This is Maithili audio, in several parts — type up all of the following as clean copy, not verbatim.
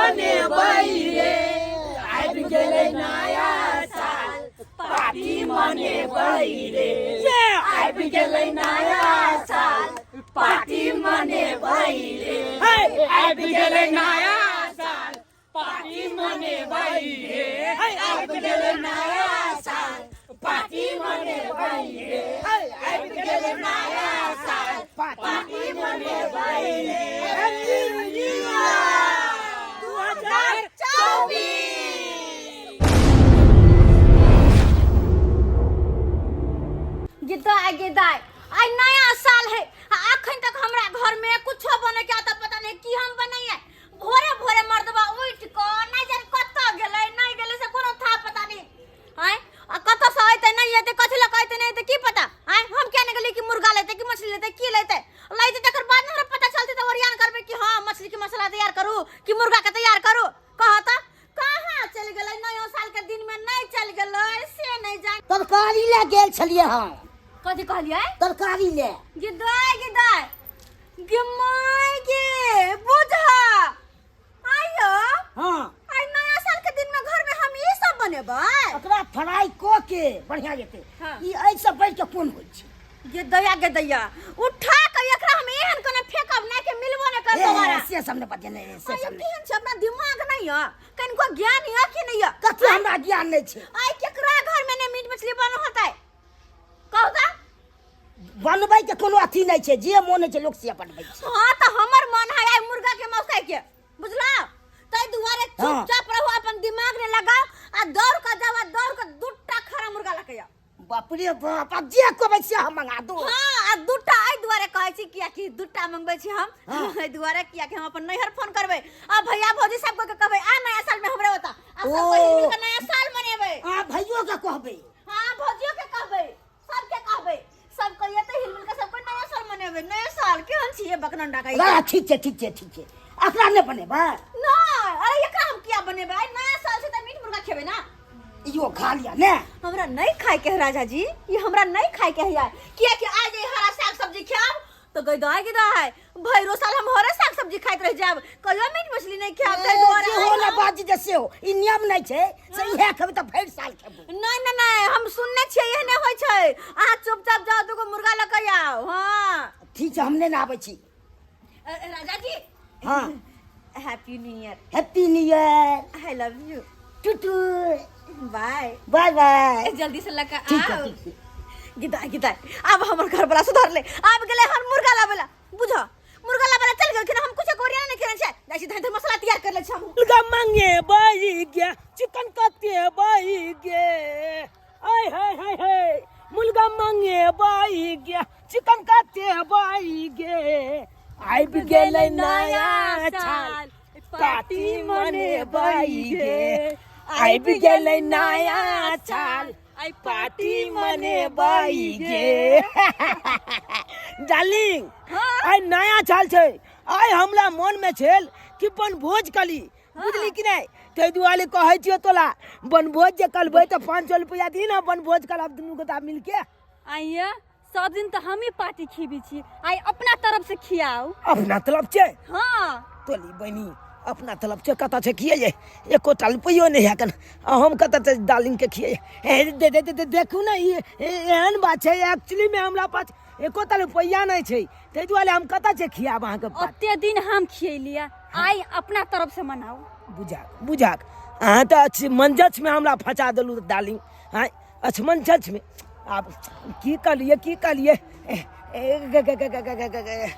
मनेबै रे। आबि गेलै नया साल, पार्टी मनेबै रे। आबि गेलै नया साल, पार्टी मनेबै रे। आबि गेलै नया साल, पार्टी मनेबै रे। आबि गेलै नया साल, पार्टी मनेबै रे। आबि गेलै नया साल, पार्टी मनेबै रे। Happy new year 2024। गिदाय गिदाय, आइ नया साल है आ अखन तक हमरा घर में कुछो बने के आता पता नहीं की हम बनैए। भोरे भोरे मर्दबा उठ क नहीं जान कतऽ गेलै, नहीं गेलै से कोनो था पता नहीं। आय आ कतऽ से अयतै नहीं अयतै, कथी लऽ कऽ अयतै नहीं अयतै की पता। आय हम किया नहीं गेलियै कि मुर्गा लेतै कि मछली लेतै, की लेतै? लेतै तकर बाद ने हमरा पता चलतै, तऽ ओरियान करबै कि हाँ मछली के मसाला तैयार करू कि मुर्गा के तैयार करू। कह तऽ कहाँ चलि गेलै? नयो साल के दिन में नहीं चलि गेलै से नहीं जान। तरकारी ले गेल छलियै हम। कथी कहलियै? तरकारी ले। गिदाय गिदाय गे my गे, बुझा आइयो। हाँ। आइ नया साल के दिन में घर में हम ई सब बनेबै। ओकरा फ्राई कऽ के बढ़िया जेतै। हाँ। ई एहि से बढ़ि के कोन होइ छै? गे दया गे दया, उठा के एकरा हम एहन कने फेकब ना के मिलबो ने कर ए, दोबारा। से सब ने बजेने, से आइयो सब ने। केहन छै, अपना दिमाग नहीं है, कनिको ज्ञान है कि नहीं है? कथी हमरा ज्ञान नहीं छै? आइ केकरा घर में ने मीट मछली बनल होतै कहू तऽ? बनबै के कोनो अथी नहीं छै, जे मोन होइ छै लोक से बनबै छै। हाँ तऽ हमर मन है आइ मुर्गा के मांस खाय के, बुझला? ताहि दुआरे हाँ। चुपचाप रहू, अपन दिमाग ने लगाओ आ दौड़ के जाओ आ दौड़ के दूटा खरा मुर्गा लऽ के आउ। बाप रे बाप, आब जे कहबै से हम मंगा दू। हाँ, आ दूटा एहि दुआरे कहै छी कियाकि दूटा मंगबै छी हम। हाँ। एहि दुआरे कियाकि हम अपन नैहर फोन करबै आ भैया भौजी सब के कहबै आ नया साल में हमरे ओतऽ आ सब ओ। कोइ मिल के नया साल मनेबै। आ भैयो के कहबै। हाँ, भौजियो के कहबै, सबके कहबै, सब कहिए तऽ हिल मिल के सब कोइ नया साल मनेबै। नया साल केहन छियै बकनंडा का? ना, ठीक छै, ठीक छै, ठीक छै। एकरा नहि बनेबै? नहि, अरे एकरा हम किया बनेबै? आइ नया साल छै तऽ मीट मुर्गा खेबै ना। इहो खा लिअ ने। हमरा नहीं खाए के है राजा जी, ये हमरा नहीं खाए के है यार, किया कि आज ये हरा साग सब्जी खाब तो गई दाई गई दाई, भैरो साल हम हरा साग सब्जी खाइत रह जाब, कहियो मीट मछली नहीं खाब। ए, ताहि दुआरे जे आइ हो ना हम- बात जे से हो, ई नियम नहीं छै से इहे खेबै तऽ भरि साल खेबै। नहीं नहीं नहीं, हम सुनने छियै एहने होइ छै। अहाँ चुपचाप जाओ, दूगो मुर्गा लऽ के आउ। हाँ ठीक छै, हम नहि ने आबै छी। राजा जी। हाँ। Happy new year. Happy new year. I love you. Tutu. By. Bye bye. जल्दी से लऽ के ठीक है, आउ। ठीक है। गिदाय गिदाय, आब हमर घर वाला सुधर ले, आब गेलै हन मुर्गा लाबे ला। बुझ मुर्गा लाबे ला चल गेलखिन, हम कुछ कोरिया नहि केने छै, जाइ छी धान मसाला तैयार कर ले छी हम। मुर्गा मांगे बाई गे, चिकन कते बाई गे, आय हाय हाय हाय, मुर्गा मांगे बाई गे, चिकन कते बाई गे, आबि गेलै नया साल, पार्टी मनेबै गे। आबि गेलै नया साल, पार्टी मनेबै गे। डार्लिंग, आइ नया साल छै, आइ हमरा मन में छल कि बनभोज कली, बुझली कि नहीं? ताहि दुआरे कहै छियौ तोला, बनभोज जे करबै तऽ 500 रुपया दी ने, बनभोज करब दुनू गोटा मिलके। आइया सब दिन तऽ हमही पार्टी खिबै छी, आइ अपना तरफ से खियाउ। अपना तरफ से? हाँ। तोली बहिनी अपना तरफ से कतऽ छै खियै? एकोटा रुपैयो नहि है कन, आ हम कतऽ से डार्लिंग के खियै? ए, दे, दे, दे, दे, देखू ने, ई, ए, एहन बात छै, एक्चुअली में हमरा पास एकोटा रुपैया नहि छै, ताहि दुआरे हम कतऽ से खियाब अहाँके पास? ओते दिन हम खियलियै, आइ अपना तरफ से मनाउ। बुझाक बुझाक, अहाँ तऽ अच्छी मंजस में हमरा फंसा देलू डार्लिंग। आँय अछमंजस में आब की कहलियै, की कहलियै? ए, ए, ग, ग, ग, ग, ग, ग, ग, ग।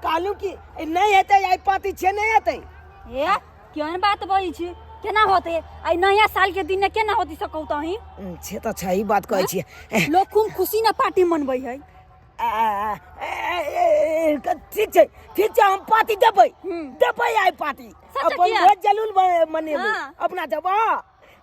कहलहुँ कि नहि हेतै आइ पाती छै, नहि हेतै। ए केहन बात बजै छी, केना होतै आइ नया साल के दिन केना होतै से कहू तही? से तऽ छै ई बात कहै छियै। ए, लोक खूब खुशी ने पार्टी मनबै है। आ, आ, ए, ए, ए, ठीक छै, ठीक छै, हम पार्टी देबै, देबै आइ पार्टी। सच अपन किया? भोज जरूर मनेबै। हाँ। अपना जब, हाँ।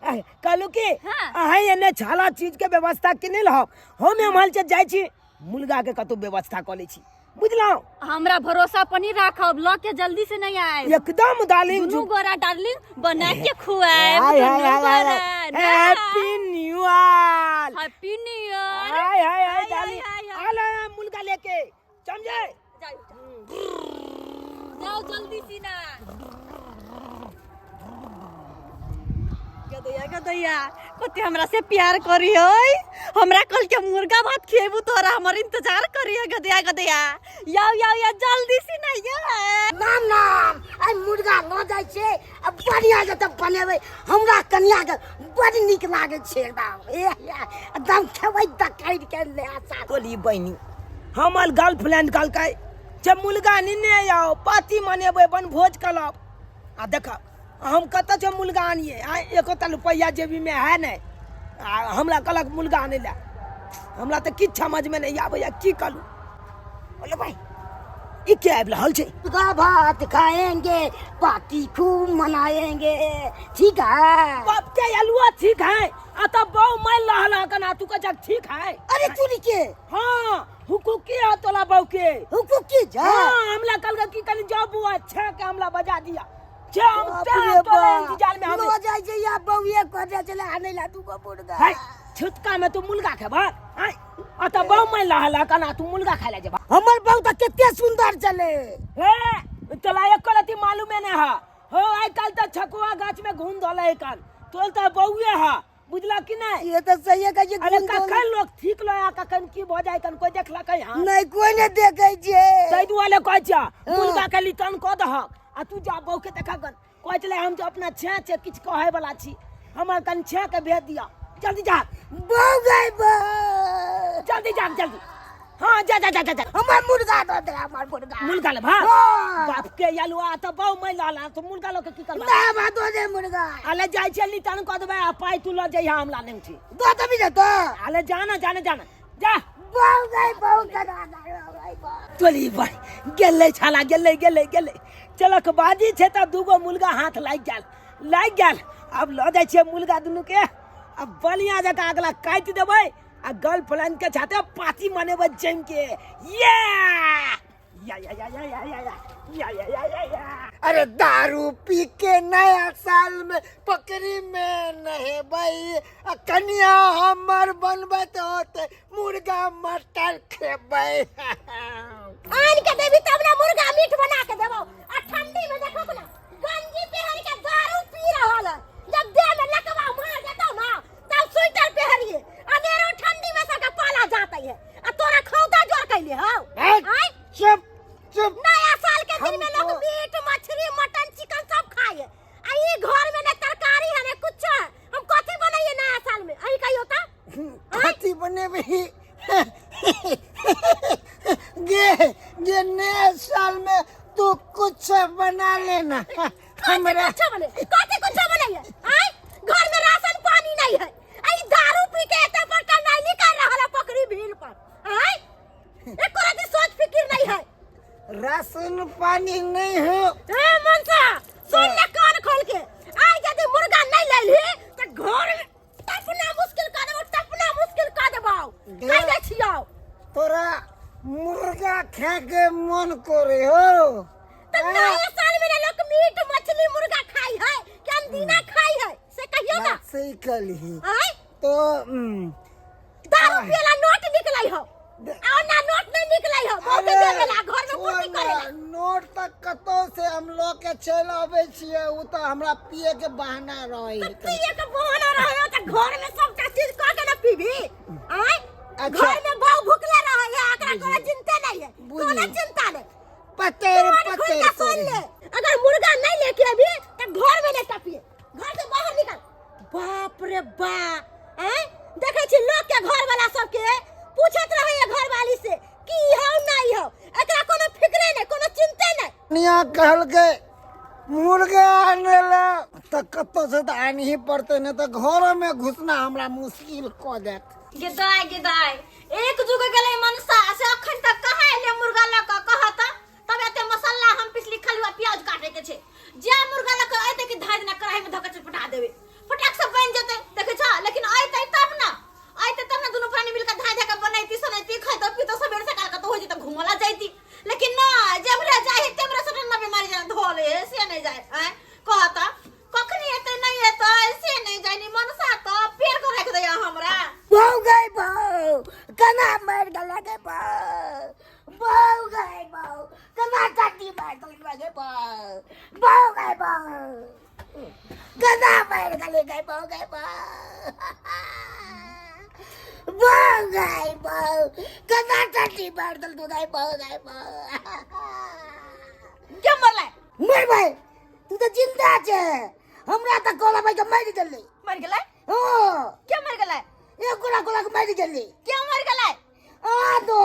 ए, कहलहुँ कि हाँ। अहाँ एने छाला चीज के व्यवस्था केने रहब, हम एम्हर से जाइ छी मुर्गा के कतौ व्यवस्था कऽ लै छी, बुझलहुँ? हमरा भरोसा पनी राखब, लऽ के जल्दी से नहीं आए। एकदम डार्लिंग, दुनू गोरा डार्लिंग बना के खुआएब। हाय, हाय, दुनू हाय, हाय, गोरा, हाय। ना? Happy new year. Happy new year. हाय, हाय, हाय, हाय, डार्लिंग। हाय, हाय। आ ला मुर्गा लेके, समझे? जाओ, जाओ। जाओ जल्दी सीना। गदैया गदैया कते हमरा से प्यार करी है हमरा कल के मुर्गा भात खिएबू तोरा हमर इंतजार करी है गदैया गदैया याओ याओ या जल्दी से नहीं या नाम नाम आइ मुर्गा लऽ जाइ छै आ बढ़िआँ जतऽ बनेबै हमरा कनियाके बड़ नीक लागै छै एकदम ए, ए, एकदम खेबै तऽ काटि के नया साल बोली बहिनी हमर गर्लफ्रेंड कहलकै जे मुर्गा नेने आउ पार्टी मनेबै बनभोज करब आ देख हम कतऽ छै मुर्गा आनिए आ एको टा रुपैआ जेबीमे है नहि आ हमरा कहलक मुर्गा आनै लए हमरा तऽ किछु समझमे नहि आबैए की करू बोले भाई ई के आबि रहल छै मुर्गा भात खाएंगे पार्टी खूब मनाएंगे ठीक है बाप के अलुआ ठीक है आ तऽ बहु मारि रहल है कना तू कहै ठीक है अरे चोरी के हाँ हुकुक की है तोला बहु के हुकुम की जा हाँ हमला कल की कनी जाओ बुआ छे के हमला बजा दिया छे हम बाप ते रे तोरे बाप। इंतजार में हम लो जाइ छै या बौए कह चले आनै ला दू गो मुर्गा है छुटका में तू मुर्गा खेबा आय आ तऽ बहु मारि रहल है कना तू मुर्गा खाय ला जेबा हमर बहू तऽ कते सुंदर छलै हे तोला एको रति मालूमे नहि है हो आइ काल्हि तऽ छकुआ गाछ में घूम धोले काल तोल तऽ बौए है बुझला कि नहि ये तऽ सही कहै छै अरे गुण धोले। कखन लोक ठीक लो आ कखन की भऽ जाइ कन कोई देखलकै हँ नहि कोई नहि देखै छै ताहि दुआरे कहै छियह मुर्गा के लितन कऽ दहक आ तू जा बहू के देखा गन कहै छलै हम जे अपना छे छै किछु कहै वाला छी हमर कनि छे के भेज दिअ जल्दी जा बहू गई बहू जल्दी जा जल्दी हाँ जा जा जा जा जा हमर मुर्गा दऽ दे हमर मुर्गा मुर्गा ले भा हाँ। बाप के यलुआ तऽ बहु मै लाला तो मुर्गा लोग के की करबा ना बा दऽ दे मुर्गा अले जाइ छै लितन कऽ देबै आ पाइ तू लऽ जइहा हमला नहि उठी दऽ देबी ने तऽ अले जाना जाना जाना जा बहू गई बहू गई गई बहू तोली भाई गेलै छाला गेलै गेलै गेलै चलक बाजी छै तऽ दूगो मुर्गा हाथ लागि गेल लागि गेल आब लऽ जाइ छियै मुर्गा दुनूके आ बढ़िआँ जकाँ अगला काटि देबै आ गर्लफ्रेंड के साथे पार्टी मनेबै जमि के ये या या या या या या या या या या या या अरे दारू पी के नया साल में पकड़ी में नहेबै आ कनिया हमर बनबैत होते मुर्गा मटन खेबै आन के देबी तब ना मुर्गा मीट बना के देबो आ ठंडी में देखो ना गंजी पहन के दारू पी रहल है जब देह में लकवा मार देतो ना तब स्वेटर पहनिए अनेरो ठंडी में सबके पाला जाता है आ तोरा खौता जोर कैले हौ आय चुप चुप नया साल के दिन में लोग हमको- मीट मछली मटन चिकन सब खाए है आ ई घर में ने तरकारी है ने कुछ है हम कथी बनाइए नया साल में अही कहियो ता कथी बनेबही गे गे नया साल में तू कुछ बना लेना हमरा कुछ बने कथी कुछ बनाइए आय घर में राशन पानी नहीं है आ ई दारू पी के एते पर नहीं निकाल रहल है पकड़ी भीड़ पर आय एको रति सोच फिक्र नहीं है राशन पानी नहीं हो ए मनसा सुन ले कान खोल के आय यदि मुर्गा नहीं लैली त घर में टपना मुश्किल कर देबो टपना मुश्किल कर देबो कह दे छियो तोरा मुर्गा खा के मन करे हो त नया साल में ना लोग मीट मछली मुर्गा खाई है कि अनदीना खाई है से कहियो ना बात सही कहली आय तो दारू पियला नोट निकलै हो आ ना नोट नहीं निकलै हो बहुत देवेला घर में पूर्ति करेला नोट तक कतौ से हम लऽ के चलि अबै छियै ओ तऽ हमरा पिए के बहाना रहै तो पिए के बहाना रहे हो त घर में सबटा चीज क के ना पीबी आय अच्छा। घर में बहु भुखले रहे है एकरा कोनो चिंता नहीं है कोनो चिंता नहीं पतेर कान खोल पतेर के सुन ले अगर मुर्गा नहीं लेके अभी तो घर में नहीं टपिए घर से बाहर निकल बाप रे बा हैं देखै छी लोग के घर वाला सबके पूछत रहे है घर वाली से की हो नहीं हो एकरा कोनो फिक्रे नहीं कोनो चिंते नहीं कनिया कहलकै मुर्गा आने ला तऽ कतौ से तऽ आनही पड़तै नहि तऽ घरमे घुसना हमरा मुश्किल कऽ देत गे दाय गे दाय एक जुग गेलै मनसा से अखन तक कहाँ एलै मुर्गा लऽ कऽ कहत तब एते मसाला हम पिछली खलुआ प्याज काटे के छै जे मुर्गा लऽ कऽ एतै कि धाइ देना कढ़ाई में धऽ के चटपटा देबै फटाक से बनि जेतै देखै छह लेकिन अयतै तब ना अयतै तब ना दुनू प्राणी मिलके धाइ धाइ के बनैती सनैती खैतौ पीतौ सबेर सकाल के तो हो जेतै घुमला जैती लेकिन ना जेमरे जाइ है तेमरे सटन ना बीमारी जना धो ले से नहीं जाए आय कहता कखनी एतै नहीं एतै से नहीं जाए नी मनसा त पेड़ के राखि दैया हमरा बहु गई बहु कना मर गला गे बहु बहु गई बहु कना काटी मार गला गे बहु बहु गई बहु गदा मरि गेलै गै बौ, गै बौ, बौ, गै बौ, गदा टट्टी मारि देलकौ गै बौ, गै बौ। के मरलै? मरबै, तू तऽ जिंदा छै। हमरा तऽ कहलक भाई के मरि गेलै। मरि गेलै? हँ। के मरि गेलै? एक गोरा गोरा के मरि गेलै। के मरि गेलै? आ दो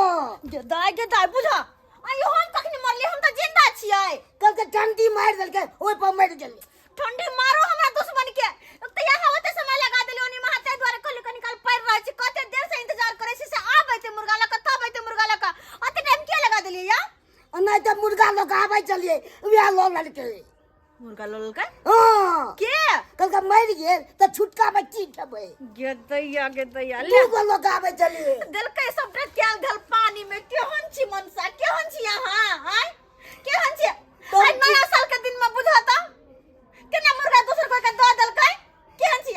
गे दाइ, गे दाइ, बुझ आइयो हम कखनी मरलियै? हम तऽ जिंदा छियै। कहलकै ठंडी मारि देलकै, ओहि पर मरि गेलै। ठंडी मारो हमरा दुश्मन के। तऽ यहाँ ओते समय लगा देलियै ओनी महा, ताहि दुआरे कहलियै कनी काल पड़ि रहै छी। कते देर से इंतजार करै छी से आबै छै मुर्गा लऽ कऽ, तब अयतै मुर्गा लऽ कऽ। ओते टाइम किया लगा देलियै या? आ नहि तऽ मुर्गा लऽ कऽ आबै छलियै, उएह लऽ लेलकै। मुर्गा लऽ लेलकै? हँ। के? कहलकै मरि गेल तऽ छुटकामे की खेबै। गे दैया, गे दैया, दू गो लऽ कऽ आबै छलियै। देलकै सबटा कैल धल पानी में। केहन छी मनसा, केहन छी अहाँ? आँय, केहन छी? आइ नया साल के दिन में बुझता केना मुर्गा दोसर कोई के दऽ देलकै। केहन छी?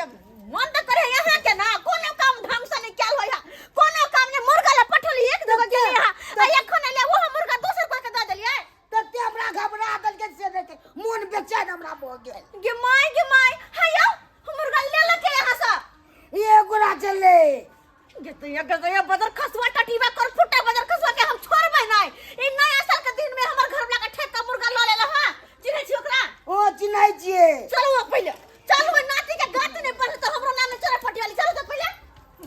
मन तऽ करे यहाँ के ना कोनो काम ढंग से नहीं कैल होय, कोनो काम नहीं। मुर्गा ला पठली एक जगह गेलै यहाँ, आ एखन एलै ओहो मुर्गा दोसर कोई के दऽ देलियै। तते हमरा घबरा देलकै से नहि, मोन बेचैन हमरा भऽ गेल। गे माय, गे माय, हैया मुर्गा लेलकै यहाँ से। ये गोरा चले गे दैया, गे दैया, बदर खसुआ टटीबा कर फुटा बदर खसुआ के हम छोड़बै नहीं। ई नया साल के दिन में हमर घर वाला के ठेक के मुर्गा ल लेला। हां, चिन्है छी ओकरा? ओ चिन्है छियै। चलू अब पहिले चलू, ओइ नाती के गाती नहीं पड़ल तऽ हमरो नाम चोरा पटियाली। चलू तऽ पहिले।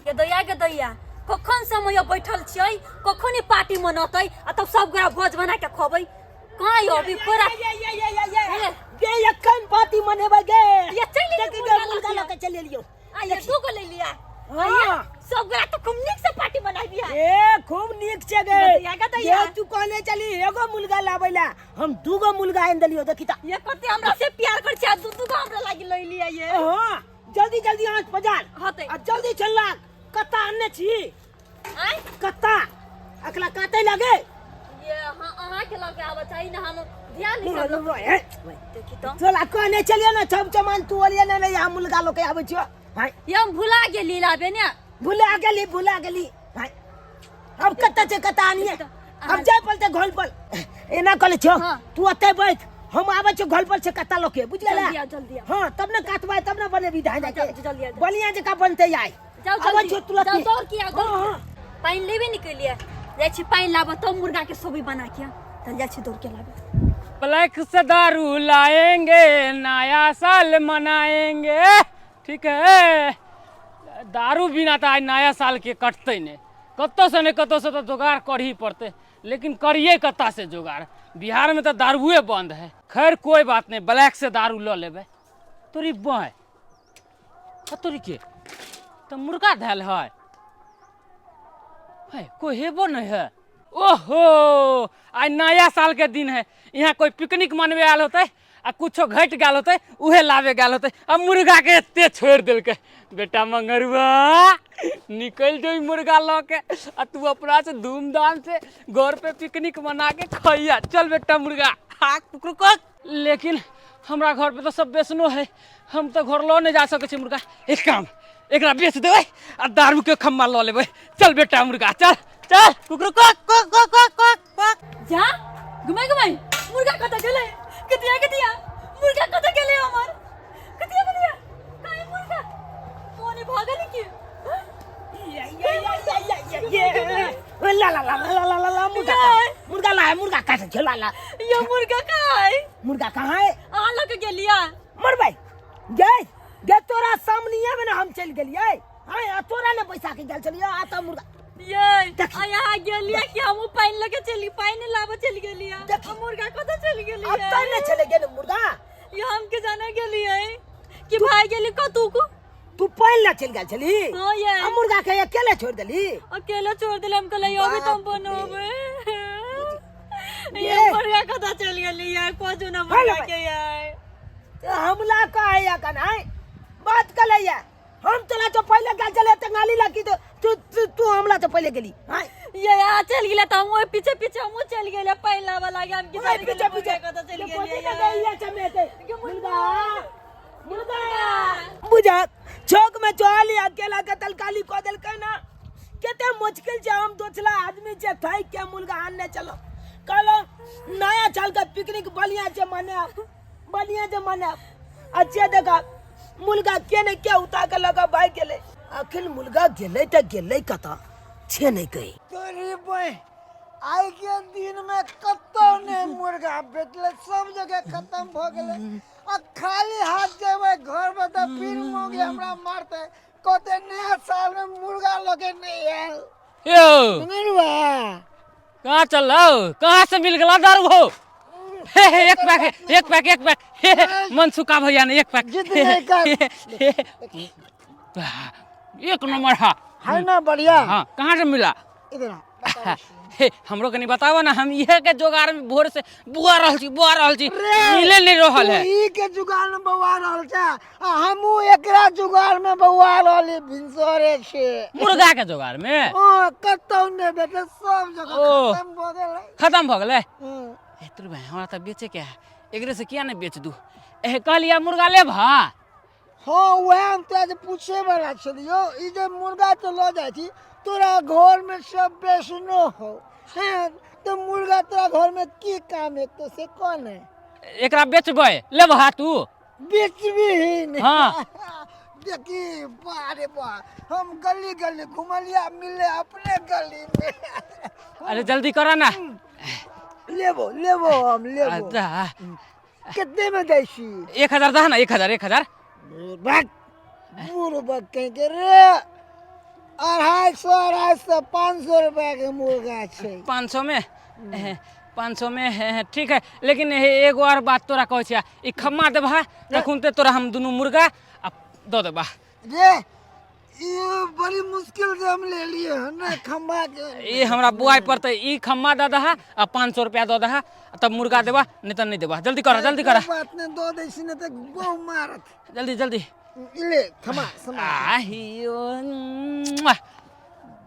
गे दैया, गे दैया, कखन समय बैठल छियै, कखन ई पार्टी मनतै आ तब सब गोरा भोज बना के खबै। कहाँ यो अभी पूरा ये ये ये ये ये गे, एखन पार्टी मनेबै गे। ये चलि देखी एलियै गे, मुर्गा मुर्गा लऽ लऽ के चलि एलियौ। आ ये दू गो ले लिया। हाँ। सब गोरा तो खूब नीक से पार्टी मनाबिया। ए खूब नीक छै गे। गदैया, गदैया। ये तू कहने चली एगो मुर्गा लाबै ला, हम दूगो मुर्गा आनि देलियौ। देखी तऽ। ये कते हमरा से प्यार कर छै, दू दू गो हमरा लागी ले लिया ये। हाँ, जल्दी जल्दी आँच पजार। होतै। आ जल्दी चलला। कत्ता आनने छी? आँय? कत्ता अकला काटे लगे। ये हाँ, अहाँ के लगे आबऽ चाही ना, हम ध्यान नहीं सब ए, देखी तो। चल कहने चलिए ना, छम चमान तू ओलिए ना, यहाँ मुर्गा लोग के आबै छियो। हाँ। ये हम भुला गेली लाबे ने। भुला गेली, भुला गेली। हाँ, अब कत्ता छै, कत्ता आनिए? अब जाय पड़ते घर पर। एना कहले छियो। हाँ। तू ओते बैठ, हम आबै छियो घर पर से कत्ता लोके, बुझ गेला? जल्दी आओ, जल्दी आओ। हाँ, तब ने काटबै, तब ने बनेबी धान जाओ, जाके। जल्दी आओ। बढ़िया जकाँ बनते आइ। जाओ आबै जल्दी छियो तुरंत। जाओ दौड़ के आओ, दौड़ हाँ, के। हाँ। पानि लेबे नहीं केलिए, जाइ छी पानि लाबऽ तब मुर्गा के सोबी बना के। चल जाइ छी दौड़ के लाबऽ। ब्लैक से दारू लाएंगे, नया साल मनाएंगे। ठीक है, दारू बिना तऽ आइ नया साल के कटतै नहि। कतौ से नहि कतौ से तऽ जोगाड़ करही पड़तै, लेकिन करिए कत्ता से जोगाड़? बिहार में तऽ दारुए बंद है। खैर कोई बात नहीं, ब्लैक से दारू लऽ लेबै। तोरी बाय तोरी के तऽ मुर्गा धैल है, है कोई हेबो नहीं है। ओहो, आइ नया साल के दिन है, यहाँ कोई पिकनिक मनबे आयल होतै आ कुछो घटि गेल होतै, उहे लाबे गेल होतै आ मुर्गा के एते छोड़ि देलकै। बेटा मंगरुआ, निकलि जो ई मुर्गा लऽ के आ तू अपना से धूमधाम से घर पे पिकनिक मना के खइया। चल बेटा मुर्गा, हा कुकुर कक। लेकिन हमरा घर पे तऽ सब बेचनो है, हम तऽ घर लऽ नहि जा सकै छी मुर्गा। एक काम, एकरा बेच देबै आ दारू के खम्मा लऽ लेबै। चल बेटा मुर्गा, चल चल, कुकुर कक कक कक कक कक कक। जा घुमाई घुमाई, मुर्गा कतऽ गेलै? कतिया कतिया, मुर्गा कतऽ गेलै हमर? कतिया कतिया, काहे मुर्गा मोने भऽ गेलै की? ये ला ला ला ला ला ला ला, मुर्गा मुर्गा ला है, मुर्गा काटे छे, ला ला। ये मुर्गा कहाँ है? मुर्गा कहाँ है? अहाँ लऽ के गेलियै। मरबै गे गे, तोरा सामने में ना हम चलि गेलियै। हाँ, आ तोरा ने बैसा के गेल छलियै। आ तऽ मुर्गा ये देखी। आ यहाँ गेलियै कि हम पानि लऽ के चलि, पानि लाबऽ चलि गेलियै। देखी। आ मुर्गा कतऽ चलि गेलियै? अब तऽ ने चले गेल मुर्गा। ये हम के जाने गेलियै कि भाई गेली कतू को। तू पानि ला चलि गेल छली? हाँ ये। आ मुर्गा के अकेले छोड़ देली? अकेले छोड़ दिले, हम कहले अभी तो हम बाप रे। बनोबे। ये। ये मुर्गा कतऽ चलि गेली यार? खोजू ना मुर्गा भाई। के यार। तऽ हमला कहैया कनाइ बात कलैया, हम तोरा तो पहिले गेल छलै तऽ गाली लगी तो तू तू तू हमला तो पहिले गेली। हाँ। ये यहाँ चल गेलै तऽ हम ओहि पीछे पीछे हमहूँ चलि गेलियै पानि लाबऽ लागे। हम की ओए जाने पीछे गेलियै पीछे मुर्गा कतऽ चलि ये कोथी गेलियै के यार। गइया चमेते गे मुर्गा मुर्गा बुझा चौक में चोली अकेला के तलकाली को देलकै ना। कते मुश्किल छै, हम दोसला आदमी छै, थाकि के मुर्गा आनने चलो। कहलो नया साल के पिकनिक बढ़िया छै मनायब, बढ़िया छै मनायब। अच्छे देखा मुर्गा के ने के उठा के लगा भाग गेलै। अखन मुर्गा गेलै तऽ गेलै कतऽ छे नहि कही। तोरी बहिन आइ के दिन में कतौ नहि मुर्गा भेटलै, सब जगह खत्म भऽ गेलै। आ खाली हाथ जेबै घर में तऽ फिर मौगी हमरा मारतै, कहतै नया साल में मुर्गा लऽ के नहि आयल। यौ सुनलुआ? कहाँ चल रहा? कहाँ से मिल गला दारू हो? हे हे एक पैक एक पैक एक पैक। हे हे मन सुखा भैया ने एक पैक। जिद नहीं कर। एक नंबर हा है ना बढ़िया? हाँ, कहाँ से मिला? इधर आ। हे हमरो कनी बताबो ना, हम इहे के जोगार में भोर से बुआ रहल छी, बुआ रहल छी, मिले नहीं रहल है। तू ई के जुगाड़ में बौआ रहल छै आ हमहूँ एकरा जुगाड़ में बौआ रहली भिनसरे छै। मुर्गा के जोगार में? ओ कतौ नहि भेटल, सब जगह ओ। खत्म भऽ गेलै। खत्म भऽ गेलै? हम्म। ए तोर भाई हमरा तऽ बेचे के है, एकरे से किया नहीं बेच दू? ए कहलिया मुर्गा लेब? हाँ हाँ, वएह हम तोरा से पूछे वाला छलियौ, ई जे मुर्गा तो लऽ जाइ छी तोरा घर में सब बेचनो हो हैं तो मुर्गा तोरा घर में की काम हेतौ से कौन है? एकरा बेचबै, लेब हा तू? बेचबी नहीं। हाँ। देखी बारे बा, हम गली गली घुमलिया मिले अपने गली में। अरे जल्दी करा ना। लेबो लेबो हम लेबो। अच्छा कितने में दै छी? 1000 दह ना, 1000 1000। बक बुढ़ कहीं के रे, 250 250 500 रुपया के मुर्गा छै। 500 में? 500 में है, ठीक है, लेकिन एगो और बात तोरा कहै छियै, ई खम्मा देबहा तखन ते तोरा हम दुनू मुर्गा आ दऽ देबा। रे ई बड़ी मुश्किल से हम ले लिए हन ना खम्बा के। ई हमरा बुआई पड़तै, ई खम्मा दऽ दहा आ 500 रुपया दऽ दहा तब मुर्गा देबा, नहीं तऽ नहीं देबा। जल्दी कर, जल्दी कर। बात नहीं दऽ दै छी नहीं तऽ बहु मारत। जल्दी जल्दी ले खम्मा समा। आहियो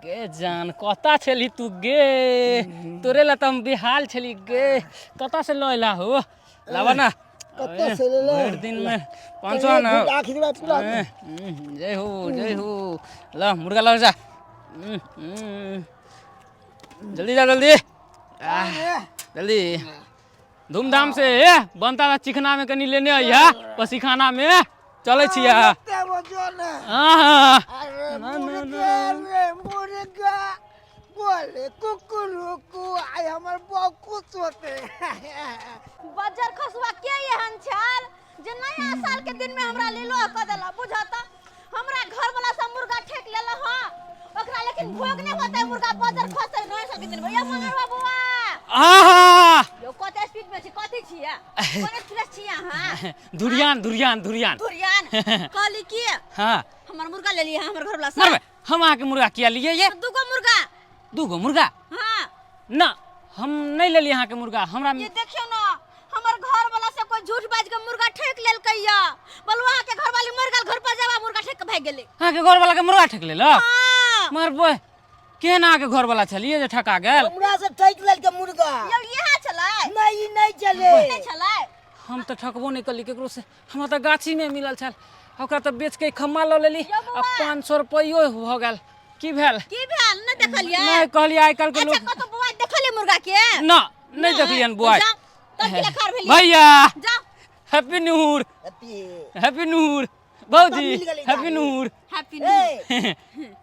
गे जान, कता छली तू गे? तोरे ला तऽ हम बेहाल छली गे। कता से लऽ अयला हो? लाबा ना। कतऽ से लेला? भरि दिन में 500 ना। आखिरी बात पूरा। जय हो जय हो। ल मुर्गा लऽ जा, जल्दी जा जल्दी जल्दी धूमधाम से बनता था चिकना में कनी लेने अइहा पसीखाना में चलै छियै। अरे मुर्गा रे मुर्गा बोले कुकुरुकु, आइ हमर बौ खुश होते। बज्जर खसुआ के एहन छल जे नया साल के दिन में हमरा लीलो कऽ देला? बुझत हमरा घर वाला सब मुर्गा ठेक लेला हँ ओकरा, लेकिन भोग नहीं होते मुर्गा बज्जर खसै नया साल के दिन में। या मंगरवा बुआ आहा यो कते स्पीड में छी, कथी छियै, कोन एक्सप्रेस छियै अहाँ? धुरियान धुरियान धुरियान धुरियान। कहली की हाँ हमर मुर्गा ले लियै हमर घर वाला सब। मरबे हम अहाँके मुर्गा किया लिए? ये दूगो मुर्गा। दूगो मुर्गा? हाँ। ना हम नहीं लेलियै अहाँके मुर्गा हमरा। ये देखियौ ना हमर घर वाला से कोई झूठ बाज के मुर्गा ठेक लेलकै या बोलू अहाँ के घर वाली मर गेल, घर पर जाबा मुर्गा ठेक के भागि गेलै। अहाँके घर वाला के मुर्गा ठेक लेलक? हाँ। मरबै केहन अहाँके घर वाला छलियै जे ठका गेल? हमरा से ठकि लेलकै मुर्गा। यौ इएह छलै? नहीं ई नहीं चले। नहि छलै? हम तऽ ठकबो नहि कली केकरो से, हमरा तऽ गाछीमे मिलल छल, ओकरा तऽ बेच के खम्मा लऽ लेली आ 500 रुपैयो भऽ गेल। की भेल? की भेल नहि देखलियै? नहि कहलियै आइ काल्हि के अच्छा लोग। कतौ बौआ देखलियै मुर्गा के? ना नहीं देखलियन बुआ। जाओ तब की लखार भेलियै? भैया जाओ। Happy new year. Happy new year भौजी। मिल गेलै happy new year. Happy new year.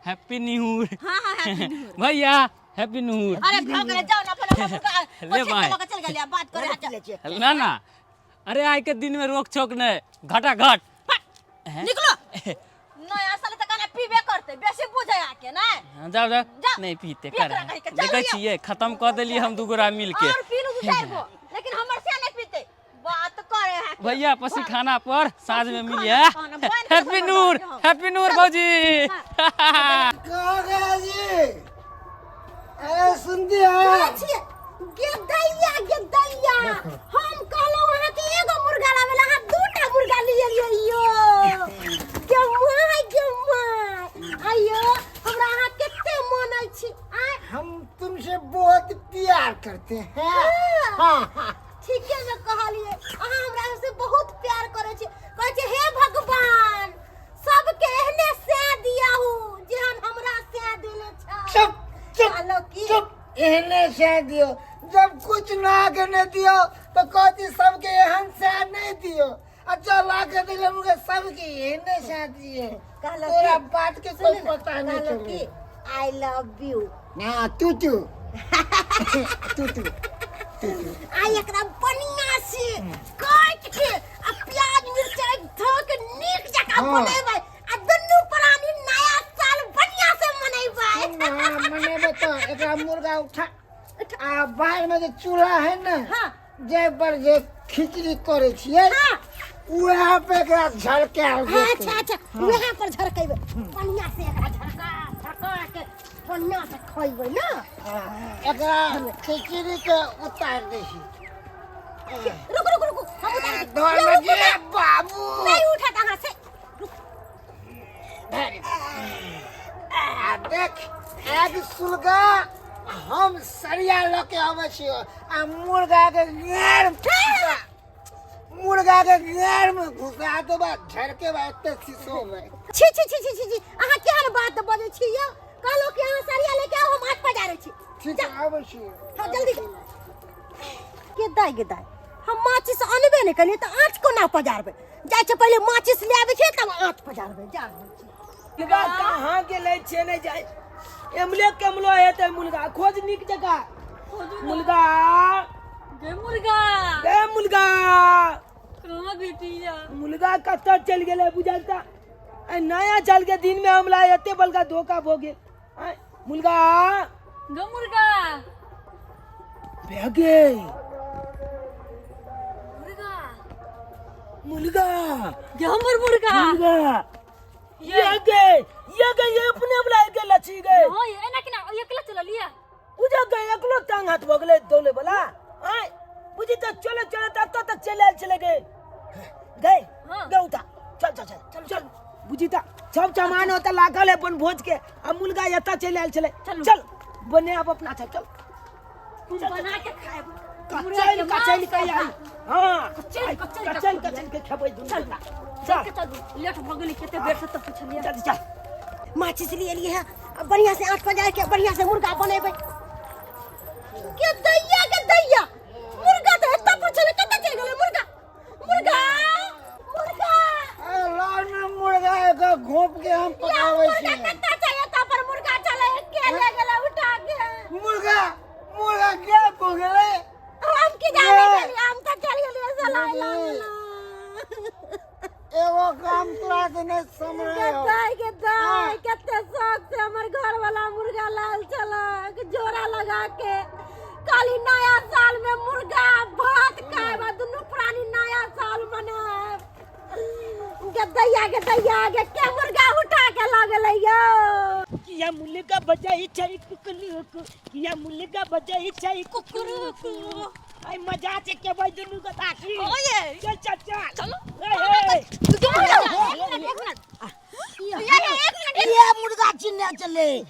Happy new year. हाँ हाँ हैप्पी न्यू ईयर। भैया हैप्पी न्यू ईयर। अरे भऽ गेलै, जाओ ना अपन अपन मुर्गा ले ले भाई। चल गेलियै बात करे हट। ना ना अरे आइ के दिन में रोक छोक नहीं, घटा घट निकलो। नया साल तक ना पीबे करते बेसी बुझे आके ना। हाँ, जाओ जाओ। जाओ। नहीं पीते पी कर करा कहीं के, चल देखै लियो। छियै खत्म कऽ देलियै हम दू गोरा मिल के। और पी लू दू चारि गो लेकिन हमर से नहीं पीते बात करे है। भैया पसीखाना पर साँझ में मिलिए। खाना बन के हैप्पी नूर। हैप्पी नूर भौजी। कहाँ गया जी? अरे सुनती है गे दैया गे दैया, हम कहलहुँ अहाँ के एगो मुर्गा लाबे ला, अहाँ दूटा मुर्गा लिए लियै यो। गे my गे my, आइयो हमरा अहाँ कते मानै छी आय। हम तुमसे बहुत प्यार करते हैं। हाँ हाँ ठीके में कहलिए अहाँ हमरा से बहुत प्यार करै छी। कहै छी हे भगवान सबके एहने सै दियाहू जेहन हमरा सै देने छल। चुप चुप कहलहुँ की? चुप, एहने से दियो, जब कुछ ना के नहीं दियो तो कहती सबके एहन से नहीं दियो। आ जब आके देले मुर्गा सबके एने साथ दिए। कहलक तोरा कि- बात के सुन कोई ना, पता नहीं कहलक चले। कि I love you. ना, तू तू तू तू आ एकरा बढ़िया से काट के आ प्याज मिरचाई धो के नीक जकाँ बनेबै आ दुनू प्राणी नया साल बढ़िया से मनेबै। हाँ, मनेबै तो एकरा मुर्गा उठा आ बाहर में जे चूल्हा है ना, जे पर जे खिचड़ी करे छियै, उहे पे एकरा झलकायल जेतै। अच्छा अच्छा, वहाँ पर झरकेबै बढ़िया से, एकरा झरका झरका के बढ़िया से खइबै ना। हाँ, एकरा खिचड़ी के उतार दै छी। रुक रुक रुक, हम उतार दै। धर रुक, लगे बाबू। नहीं उठत अहाँ से। धर। आ देख, आग सुलगा हम सरिया लऽ के अबै छियो आ मुर्गा के गार, मुर्गा के गार में घुसा देबा, झरके बा एते शीशो में। छी छी छी छी छी छी, अहाँ केहन बात बजै छी यौ? कहलहुँ कि अहाँ सरिया लेके आउ, हम आँच पजारै छी। ठीक है, आबै छी। हाँ, जल्दी। के दाइ गे दाइ, हम माचिस अनबे नहि केलियै तऽ आँच कोना पजारबै? जाइ छै, पहिले माचिस ले आबै छियै तब आँच पजारबै। जा रहल छी। मुर्गा कहाँ गेलै छै नहि जाय, एमले केमलो हेतै मुर्गा, खोज नीक जकाँ मुर्गा। गे मुर्गा। गे मुर्गा। कहाँ भेटिया? मुर्गा कतऽ चलि गेलै बुझल तऽ आइ नया साल के दिन में हमरा एते बड़का धोखा भऽ गेल। आँय, मुर्गा। गे मुर्गा। भए गेल। मुर्गा। मुर्गा। गे हमर मुर्गा। मुर्गा ये गे, ये गे, ये अपने वाला के लची गए। हाँ, ये एना केना एकला चललिया? बुझा गए, एकलो टांग हाथ भऽ गेलै दौड़े वाला। आँय बुझी तऽ चले चले तऽ एतऽ तक चलि आयल छलै। गे गए। गए, उठा, चल चल चल चल चल। बुझी तऽ सब सामान ओतऽ लागल है बनभोज के आ मुर्गा एतऽ चलि आयल छलै। चलू। चल बने आब अपना, चल चल। बना के खाएब। कचैल कचैल के आई, हाँ। कचैल कचैल के। कचैल कचैल के खेबै दुनू। चल। चल। चल चल, लेट भऽ गेलै कते बेर से तऽ पुछलियै। चल चल। माचिस लिए लिए है, अब बढ़िया से आँच पजार के बढ़िया से मुर्गा बनेबै। के दैया के दैया, मुर्गा तऽ एतऽ पर छलै, कतऽ चलि गेलै मुर्गा? मुर्गा, मुर्गा। ए, लाल में मुर्गा एकर घोप के हम या पकाबै मुर्गा छी। कतऽ छै? एतऽ पर मुर्गा छलै, के ले गेलै उठा के? मुर्गा, मुर्गा के हो गेलै? हम की जाने ये। गेलियै, हम तऽ चलि गेलियै सलाइ ये। एगो काम तोरा से नहीं समझ के दाय के दाय, कते शौक से हमर घर वाला मुर्गा लाल छलक जोड़ा लगा के। काली नया साल में मुर्गा भात खायब आ दुनू प्राणी नया साल मनायब। के दैया के दैया के, के मुर्गा उठा के लऽ गेलै यौ? किया मुर्गा बजाई छै कुकरू, किया मुर्गा बजाई छै कुकरू। आई मजा छै के भाई दुनू को ताकी। ओए। चल चल चल। चलो। ए, ए। एक मिनट, एक मिनट। ये एक मिनट। ये मुर्गा चिन्ने चले। ये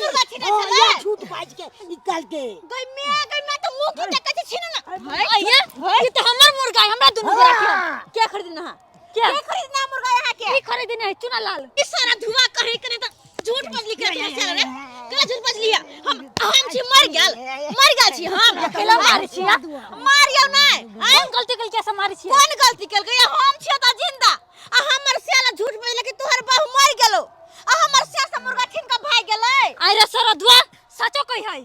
मुर्गा छिने हाँ, चले? ये झूठ बाज के निकाल के। गई मैं, गई मैं तो मुंह की तक छै छिनु ना। ये ये तो हमर मुर्गा है, हमरा दुनू के रखियो। क्या खरीदना है? क्या के खरीदना मुर्गा यहाँ के? की खरीदना है चुना लाल? ई सारा धुआं कहीं करे त झूठ बजली के चल रे। केला झूठ बजली है? हम छी मर गेल, मर गेल छी हम। अकेला मारै छी? मारियो नै। आइ गलती केल के मारै छी? कोन गलती केलकै? हम छी त जिंदा आ हमर सियाला झूठ बजले कि तोहर बहू मर गेलो आ हमर सिया से मुर्गा छीन के भाग गेलै। आइ रे सरदुआ, सचो कहि है?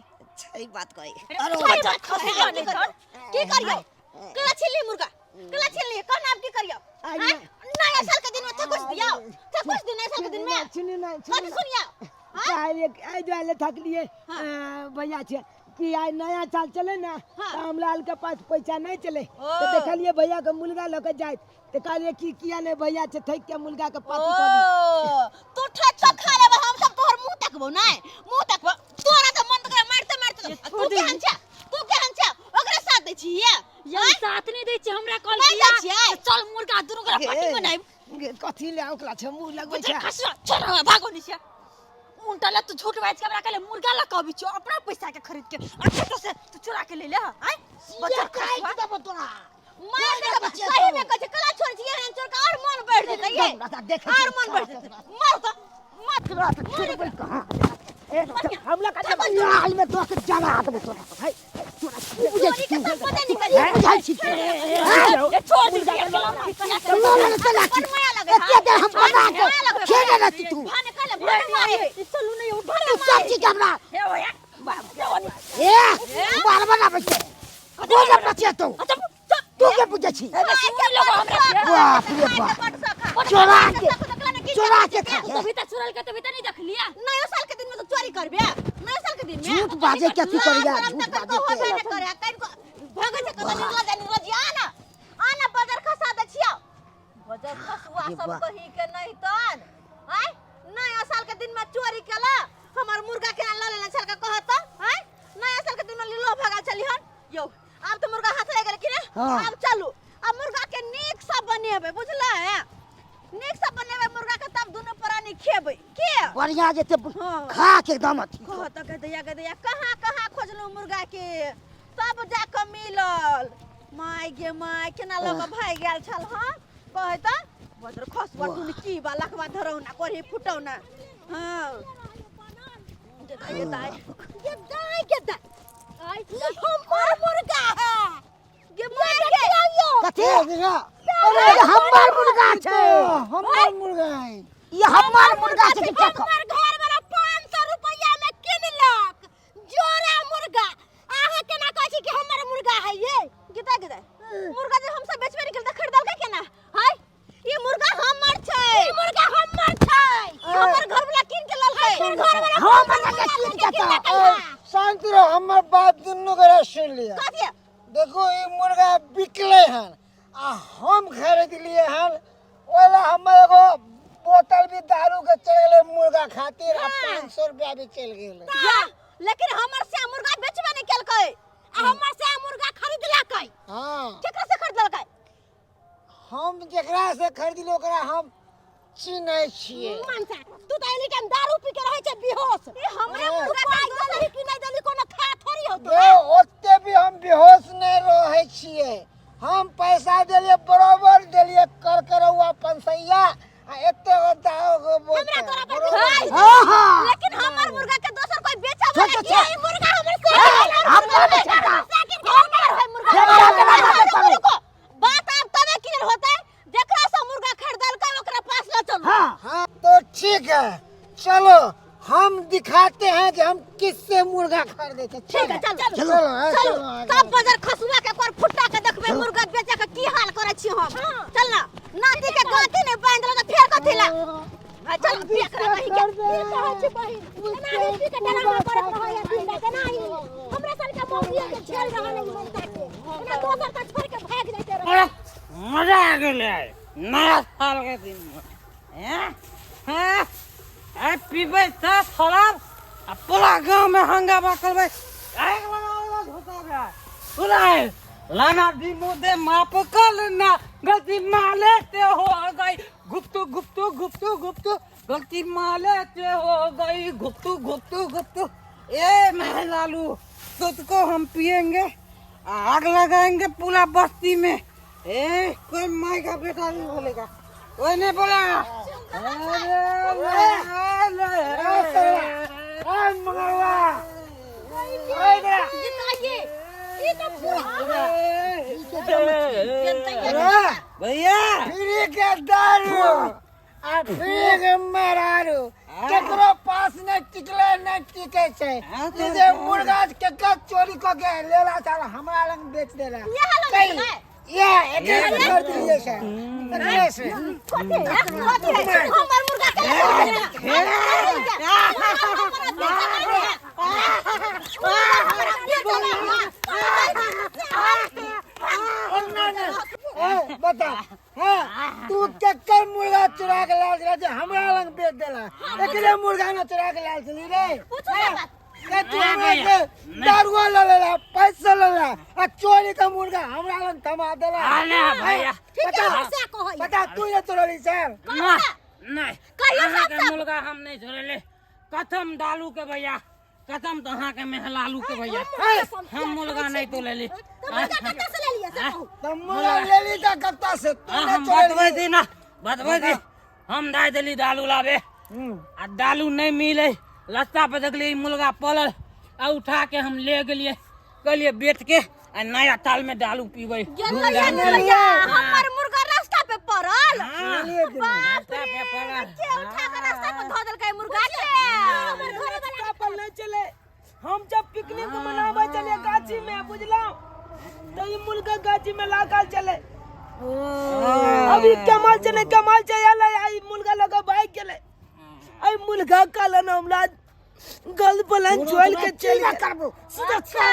सही बात कही। अरे बच्चा खसी की करियो? की करियो? केला छिनली मुर्गा, केला छिनली? कहना आब की करियो? आँय? नया साल के दिन में थकुच दियो, थकुच दियो नया साल के दिन में। सुनी ना। कथी सुनियो? आइ आइ दुआरे थकलिए भैया छै कि आइ नया साल चले ना, तऽ हमरा के पास पैसा नहीं चले तऽ देखलिए भैया के मुर्गा लऽ के जाइत तऽ कहलिए कि किया नहीं भैया छै, थक के मुर्गा के पाती कऽ दी। ओ तू ठक ठक खा लेबे, हम सब तोहर मुंह तकबो नै, मुंह तकबो तोरा तऽ मन करे मारते मारते। तू केहन छै? तू केहन छै? ओकरा साथ दै छी ये? ये साथ नहीं दै छी हमरा। कॉल नहीं दै छियै? चल मुर्गा दुनू गोरा पार्टी बनाइब। गे, कथी ले ओकरा छै मुँह लगबै छै? खसुआ, छोड़ हमरा, भागो नहीं छै। उल्टा ला तू झूठ बाज के हमरा कहले मुर्गा ला कहबी छो, अपना पैसा के खरीद के अच्छा तो से तू चुरा के ले ले। आय बच्चा काट खसुआ। देबो तोरा। मार दे। सही में कहै छै कला छोड़ छी एहन चोर के और मन बढ़ जेतै ये। देख। और मन बढ़ जेतै। मार तो मार। हमरा कथी लाल में तोरा के जला देबो तोरा। है। तोरा की बुझै चोरी छी के तू? सब पता निकल की बुझै छी तू? ये छोड़ दे लो लो चला बड़ माया लगे एते देर हम बना के खेने रहती तू भाने कहले बड़ मारे चलू नहीं उठा तू सब चीज हमरा ए बाल बनाबै छै कोन अपना छियै तू तू के बुझै छी बाप रे बाप चोरा के चोरा के खा तभी तक चुरल के तभी तक नहीं देख लिया नयो साल के दिन में तो चोरी करबे नयो साल के दिन में झूठ बाजे के अथी करिया झूठ बाजे हो के ना करे कहीं को भागे छै कत निकल जा निकल जी आना आना बाजार खसा दे छिया बाजार खसुआ अरे सब वाह। कही के नहीं तन आय नया साल के दिन में चोरी केला हमर मुर्गा के ल लेले छल के कहत आय नया साल के दिन में लो भागल चली हन यो आब तो मुर्गा हाथ लग गेल कि ने हाँ। आब चलू अब मुर्गा के नीक से बनेबै बुझलै नीक से बनेबै मुर्गा के तब दुनू प्राणी खेबै के बढ़िया जेते हाँ। खा के एकदम अथी कहत गदैया गदैया कहाँ कहाँ खोजलहुँ मुर्गा के तब जाकऽ मिलल माय गे माय केना लऽ कऽ भागि गेल छल हँ कहै तऽ बजर खसुआ टुन की बा लखबा धरौना कोढ़ी फुटौना हँ गे दाइ गे दाइ गे दाइ ई हमर मुर्गा है गे माय गे कथी देखा अरे हमर मुर्गा छै हमर मुर्गा है ई हमर मुर्गा छै कि केकर हमर घर वाला 500 रुपया में किनलक जोड़ा मुर्गा अहाँ केना कहै छी कि हमर मुर्गा है ये गे दाइ गे दाइ मुर्गा जे हमसब बेचबे नहि केल तऽ खरीदलकै केना हाय ई मुर्गा हमर छै ई मुर्गा हमर छै ई हमर घर वाला कीन के ललकै घर वाला हम बना के कीन के तऽ ए, शांति रहो हमर बात दुनू गोरा सुन लिया कथी देखो ई मुर्गा बिकले हन आ हम खरीदलिए हन ओला हमर एगो बोतल भी दारू के चल गेलै मुर्गा खातिर आ 500 रुपया भी चल गेलै या लेकिन हमर से मुर्गा बेचबे नहि केलकै आ हमर से मुर्गा खरीदलकै हाँ केकरा से खरीदलकै हम जेकरा से खरीदली ओकरा हम चिन्है छियै मनसा तू तऽ एनी टाइम दारू पी के रहै छै बेहोश ई हमरे ए। मुर्गा पाइ देलही कि नहि देलही कोनो खा थोड़ी होतो दे ओते भी हम बेहोश नहि रहै छियै हम पैसा देलियै बरोबर देलियै कर करौआ पंसैया आ एते गो दारू के बोतल हमरा तोरा पर बरोबर हाय। हाँ हाँ लेकिन हमर मुर्गा के दोसर कोई बेचा वाला छोड़, की छोड़। ई मुर्गा हमर से हमर बेचा। हमर है मुर्गा छोड़, छोड़, छोड़, छोड़। रुको बात आब तबे क्लियर होतै जेकरा से मुर्गा खरीदलकै ओकरा पास ल चलू हाँ हाँ तो ठीक है चलो हम दिखाते हैं कि हम किससे मुर्गा खरीदे थे ठीक है चल चलो चलो हाँ, चलो चलो आगे। तब बाजार खसुआ के पर फुट्टा के देखबे मुर्गा बेचे के की हाल करे छी हम चल ना नाती के गाती नहीं बांध त फेर कथी ला आ चल एकरा कहीं के की कहै छी बहिन एना ही पी के डरामा करत रहै है दिन रात एना ही हमरा सन के मौसिया के झेल रहल है ई मनसा के एना दोसर के छोड़ के भागि जाइते रहै अरे मजा आ गेलै आइ नया साल के दिन में हैं हैं आइ पीबै तऽ शराब आ पूरा गाँव में हंगामा करबै आगि लगा देबै घुसा के पूरा लाना दी मुदे माफ कर लेना गलती माले से हो गई गुप्तू गुप्तू गुप्तू गुप्तू गलती माले से हो गई गुप्तू गुप्तू गुप्तू ए मैं लालू तुझको हम पियेंगे आग लगाएंगे पूरा बस्ती में ए कोई माई का बेटा नहीं बोलेगा कोई नहीं बोलेगा अरे ले, ले, ए मगरवा ए इधर आ। अरे, भैया फ्री के दारू आ फ्री के मेहरारू केकरो पास नहि टिकले नहि टिकै छै हाँ, ई जे मुर्गा केकर चोरी कऽ के लेला चल हमरा लग बेच देला इएह लग कही, इएह एकरे से कर दिलियै छै एकरे से कथी है कथी है हमर मुर्गा के ए, बता हाँ तू केकर मुर्गा चुरा के लाल छला जे हमरा लग बेच देला एकरे मुर्गा ना चुरा के लाल छली रे ए, तू हमरा के दारुआ ल लेला पैसा ल लेला आ चोरी के मुर्गा हमरा लग थमा देला अरे भैया बता बता तू ये चोरली सर ना नहीं कहियो अहाँके साफ साफ। मुर्गा हम नहीं छोड़ेले कसम डालू के भैया कसम तो अहाँके मेहलालू के भैया हम मुर्गा नहीं तोलेली तो मुर्गा कतऽ से लेलियै से कहू तो मुर्गा लेली त कत्ता से तू आ, ना हम चोरली बतबै दी ना बतबै दी हम दाय देली दालू लाबे आ दालू नहीं मिले रास्ता पे देखलियै ई मुर्गा पड़ल आ उठा के हम ले गेलियै कहलिए बेच के आ नया ताल में डालू पीबै। गेलैया गेलैया, हमर मुर्गा रास्ता पे पड़ल। बाप रास्ता रे, पे पड़ल। के उठा के रास्ता पे धो देलकै मुर्गा के। हमर घरे रास्ता पर नहीं चले, हम जब पिकनिक मनावे चले गाछी में, बुझलौं तो ई मुर्गा गाछी में लागल चले। अभी कमाल चले, कमाल चले, आई मुर्गा लगा भाग गेले। आई मुर्गा कालन हमरा गल पलन चोल के चल ना करबो सीधा अच्छा,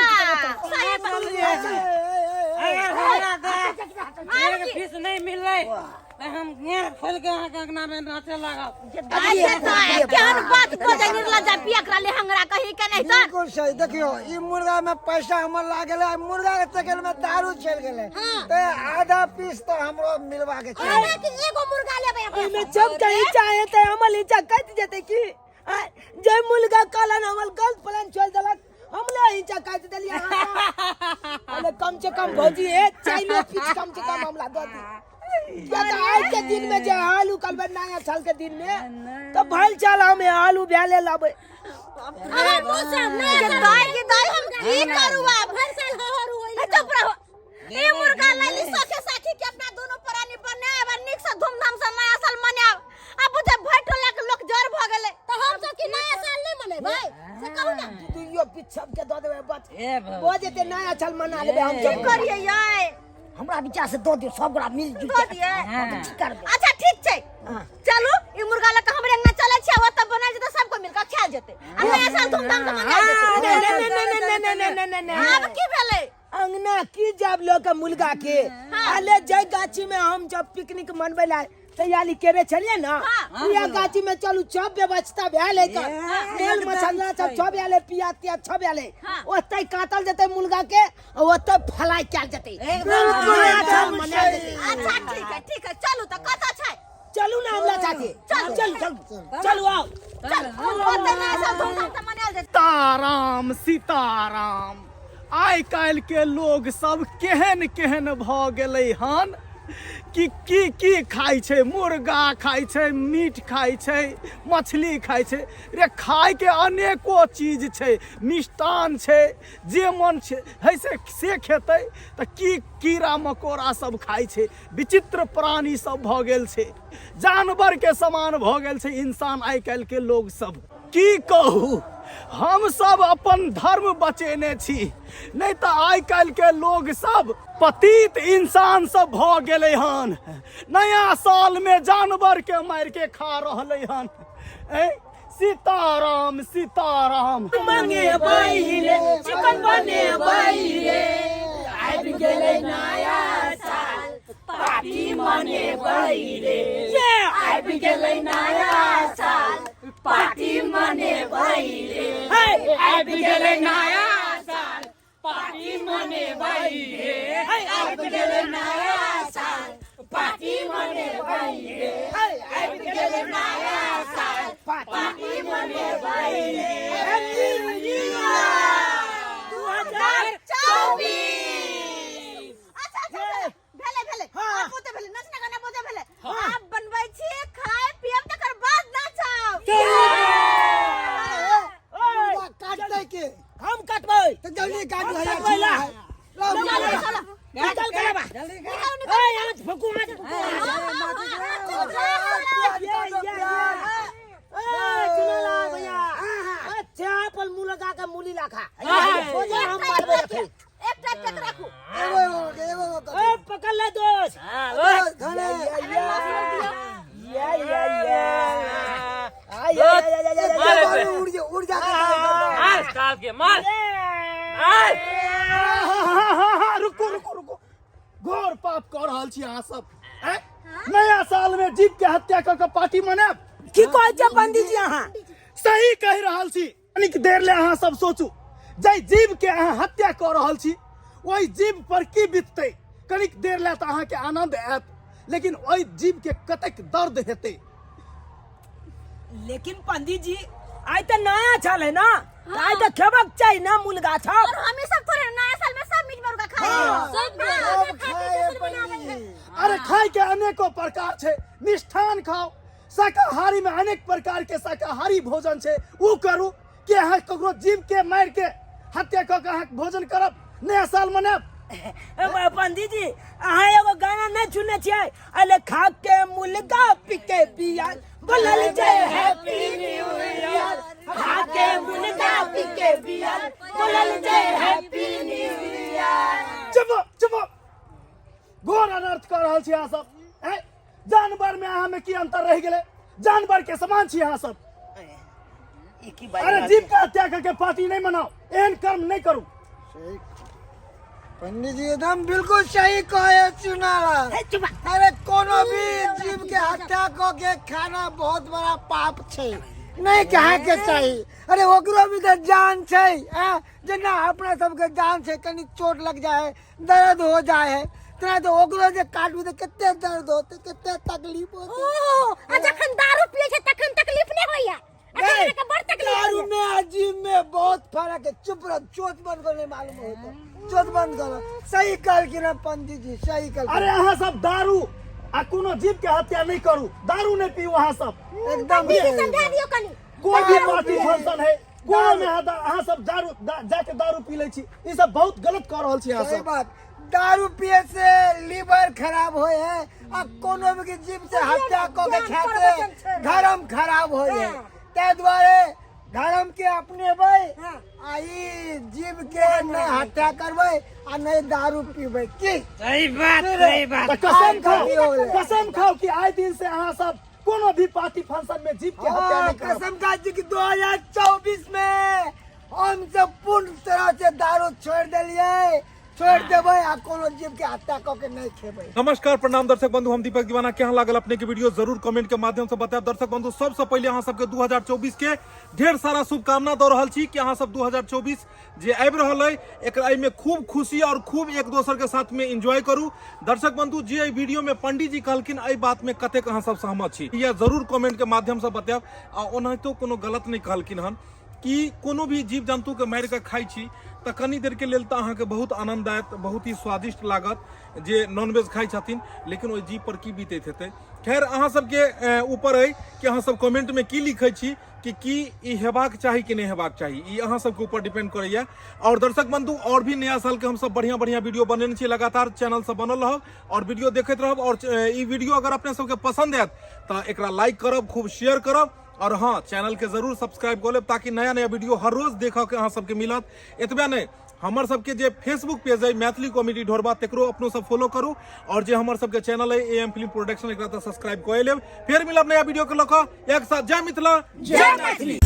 सही बात। अगर हमरा तऽ एक पीस नहीं मिललै तऽ हम घेर खोल के अहाँके अंगना में नाचे लागब। अच्छा, तऽ केहन बात बजै निर्लज्जा पियकरा लेहंगरा कही के नहीं तऽ। बिल्कुल सही। देखियो, ई मुर्गा में पैसा हमर लागल है, मुर्गा के चक्कर में दारू चल गेलै, ते आधा पीस तो हमरो मिलवा के चाही। हमरा के एगो मुर्गा लेबै अपना। ओहिमे जब कहीं चाहे ते हमर नीचा कटि जेतै की? आँय, जे मुर्गा कहलन हमर गलत प्लान छोड़ि देलक, हमले हिंचा काटि देलियै अहाँ। अरे कम से कम भौजी एक चाइनो पीस कम से कम हमरा दऽ दी। किया तऽ आइ के दिन में जे आलू कलबै नया साल के दिन में तऽ भल चल हम आलू भैले लाबै। अहाँ मुँह से नया साल दाइ के दाइ, हम की करू आब? हर साल हर होई। हे, चुप रहो। ई मुर्गा लैली सखे साखी के अपना दोनों प्राणी बनायब आ नीक से धूमधाम से नया साल मनायब। आब बुझे भरि टोला के लोक जर भऽ गेलै। तऽ हम सब की नया साल नहि मनेबै से कहू ना? दुइयो पीस सबके दऽ देबै बस, ए भौजी। भऽ जेतै, नया साल मना लेबै हम की सब। करियै यै? हमरा विचार से दऽ दियौ, सब गोरा मिल जुल दऽ दियै? की करबै? अच्छा ठीक छै, चलू ई मुर्गा लऽ कऽ हमरे अंगना चलै छियै, ओतऽ बनायल जेतै, सबको मिल कऽ खायल जेतै आ नया साल धूमधाम से मनायल जेतै। नहि नहि नहि नहि नहि नहि नहि नहि। आब की भेलै? अंगना की जाब लऽ के मुर्गा के? अले जय गाछी में हम जब पिकनिक मनबै ला तैयारी केने छलियै ना, उहे गाछी में चलू, सब व्यवस्था भेल है, मेल मछला सब सब आयल है, पिया तिया सब आयल है, ओतै काटल जेतै मुर्गा के आ ओतै फलाई कयल जेतै, नया साल मनायल जेतै। अच्छा ठीक है, ठीक है, चलू तऽ कतऽ छै? चलू ना हमरा साथे, चलू चलू चलू आओ। चल, ओतऽ नया साल धूमधाम से मनायल जेतै। सीताराम सीताराम। आइ काल्हि के लोग सब केहन केहन भऽ गेलै हन कि की की खाइ छै। मुर्गा खाइ छै, मीट खाइ छै, मछली खाइ छै। रे, खायके अनेको चीज छै, मिष्टान छै, जे मन छै है से खेतै। तऽ की कीड़ा मकोड़ा सब खाइ छै? विचित्र प्राणी सब भऽ गेल छै, जानवर के समान भऽ गेल छै इंसान आइ काल्हि के लोग सब। की कहू, हम सब अपन धर्म बचेने छी, नहि तऽ आइ काल्हि के लोग सब पतित इंसान सब भऽ गेलै हन। नया साल में जानवर के मारि के खा रहलै हन। ए सीताराम सीताराम। मंगे बैरे चिकन बने बैरे, आबि गेलै नया साल पार्टी मने बैरे, आबि गेलै नया साल पार्टी मने बैरे, हे आबि गेलै नया साल पार्टी मने बैरे, हे आबि गेलै नया साल पार्टी मने बैरे, हे आबि गेलै नया साल पार्टी मने बैरे। Happy new year 2024। अच्छा अच्छा अच्छा, भेलै भेलै, आब ओते भेलै, नचना गाना बोझे भेलै। आब बनबै छी, खाय पियब, तकर बाद नाचब। मुर्गा काटतै के? हम काटबै। तऽ जल्दी काटू। हम हैया काटबै ला। लाउ, चलू चलू। निकल के लाबा। निकल। ओए हाथ फकू, हाथ फकू। प्याज काटो, प्याज। ए चुनाला भैया, अच्छा अपन मुंह लगा के मूली लाखा खोजे, हम मारबै अखन। एकटा एकटा के राखू। एगो एगो के, एगो एगो के। ए पकड़ ले दोस्त। धने। या या या आ या या या या। मार बालू उड़ जा, उड़ जा के दाल कर दो। मार साल के मार मार। हाँ, रुकू रुकू रुकू, घोर पाप कऽ रहल छी अहाँ सब। आँय? नया साल में जीव के हत्या कऽ के पार्टी मनायब? की कहै छै पंडित जी अहाँ? सही कहि रहल छी। कनिक देर ले अहाँ सब सोचू, जाहि जीव के अहाँ हत्या कऽ रहल छी ओहि जीव पर की बीततै? कनिक देर ले तऽ अहाँके आनंद आयत, लेकिन ओहि जीव के कतेक दर्द हेतै? लेकिन पंडित जी, आइ तऽ नया छल है ना, तऽ आइ तऽ खेबक चाही ना मुर्गा छप। और हमें सब थोड़े नया साल में सब मीट मुर्गा खाए? सब सब खाए पंडित। अरे खाय के अनेको प्रकार छै। मिष्ठान खाओ, शाकाहारी में अनेक प्रकार के शाकाहारी भोजन छै, उ करू कि अहाँ ककरो जीव के मारि के हत्या कऽ के अहाँ भोजन करब, नया साल मनायब। पंडित जी, अहाँ एगो गाना नहीं सुनने छियै? अरे खा के मुर्गा पी के बियर बोलल जय हैप्पी न्यू ईयर, खा के मुर्गा पी के बियर बोलल जय हैप्पी न्यू ईयर। चुप चुप, घोर अनर्थ कऽ रहल छी अहाँ सब। हैं, जानवर में अहाँ में की अंतर रहि गेलै? जानवर के समान छी अहाँ सब। ई की बात? अरे जीव के हत्या करके पार्टी नहीं मनाओ, एहन कर्म नहीं करू। सही पंडित जी, एकदम बिल्कुल सही कहे चुनाला। अरे कोनो भी जीव के हत्या क के खाना बहुत बड़ा पाप छै, नहीं कहे के चाही। अरे ओकरो भी तऽ जान छै, हैं? जेना अपना सबके जान छै, कनी चोट लग जाए है, दर्द हो जाए है, तेना तऽ ओकरो जे काटबी तऽ कते दर्द होते, कते तकलीफ होते। ओ आ जखन दारू पियै छै तखन तकलीफ नहि होइया? अखन नहीं, अहाँके बड़ तकलीफ दारू होइया। में आ जीव में बहुत फर्क है। चुप रह, चोट बंद करो, नहीं मालूम होता, चोट बंद करो। सही कहलखिन हँ पंडित जी, सही कहलखिन। अरे अहाँ सब दारू आ कोनो जीव के हत्या नहीं करू, दारू नहीं पीऊ अहाँ सब। एकदम पंडित जी सही। समझा दियौ कनी। कोई भी दारू पार्टी पिए। फंक्शन है, कोनो में अहाँ सब दारू जाके दारू पी लै छी, ई सब बहुत गलत कऽ रहल छी अहाँ सही सब। बात, दारू पिए से लीवर खराब होए है आ कोनो भी जीव से हत्या कऽ के ज्ञान खाए से प्रवचन छै। धर्म खराब होए है। हाँ। ताहि दुआरे धर्म के अपनेबै हाँ। आ ई जीव के नहि हत्या करबै आ नहि दारू पीबै की? सही बात, सही बात। तऽ कसम खाओ, आइ हो गेलै। कसम खाओ कि आइ दिन से अहाँ सब कोनो भी पार्टी फंक्शन में जीव के हत्या हाँ, नहीं करब। कसम खा छी कि 2024 में हम सब पूर्ण तरह से दारू छोड़ देलियै, छोड़ देबै आ कोनो जीव के हत्या कऽ के नहि खेबै। नमस्कार, प्रणाम दर्शक बंधु, हम दीपक दीवाना। केहन लागल अपने के वीडियो जरूर कमेंट के माध्यम से बतायब। दर्शक बंधु, सबसे पहले अहाँ सबके 2024 के ढेर सारा शुभकामना दऽ रहल छी कि अहाँ सब 2024 जे आबि रहल अइ एकरा एहिमे खूब खुशी और खूब एक दोसर के साथ में एंजॉय करू। दर्शक बंधु, जे एहि वीडियो में पंडित जी कहलखिन एहि बात में कतेक अहाँ सब सहमत छी, यह जरूर कमेंट के माध्यम से बतायब। आ ओनाहितो कोनो गलत नहीं कहलखिन हन कि कोनो भी जीव जंतु के मारि कऽ खाइ छी तऽ कनी देर के लेल तऽ अहाँके बहुत आनंद आयत, बहुत ही स्वादिष्ट लागत जे नॉनवेज खाइ छथिन, लेकिन ओहि जीव पर की बीतैत हेतै। खैर, अहाँ सबके ऊपर अइ कि अहाँ सब कमेंट में की लिखै छी कि की ई हेबाक चाही कि नहि हेबाक चाही, ई अहाँ सबके ऊपर डिपेंड करैया। और दर्शक बंधु, और भी नया साल के हम सब बढ़िया बढ़िया वीडियो बनेने छी, लगातार चैनल से बनल रहब और वीडियो देखैत रहब। और ई वीडियो अगर अपने सबके पसंद आयत तऽ एकरा लाइक करब, खूब शेयर करब और हाँ, चैनल के जरूर सब्सक्राइब कऽ लेब ताकि नया नया वीडियो हर रोज देखऽ के अहाँ सबके मिलत। एतबे नहि, हमर सबके जे फेसबुक पेज अइ मैथिली कॉमेडी ढोरबा, तकरो अपनो सब फॉलो करू और जे हमर सबके चैनल अइ ए एम फिल्म प्रोडक्शन, एकरा तऽ सब्सक्राइब कऽ लेब। फेर मिलब नया वीडियो के लऽ कऽ एक साथ। जय मिथिला, जय मैथिली।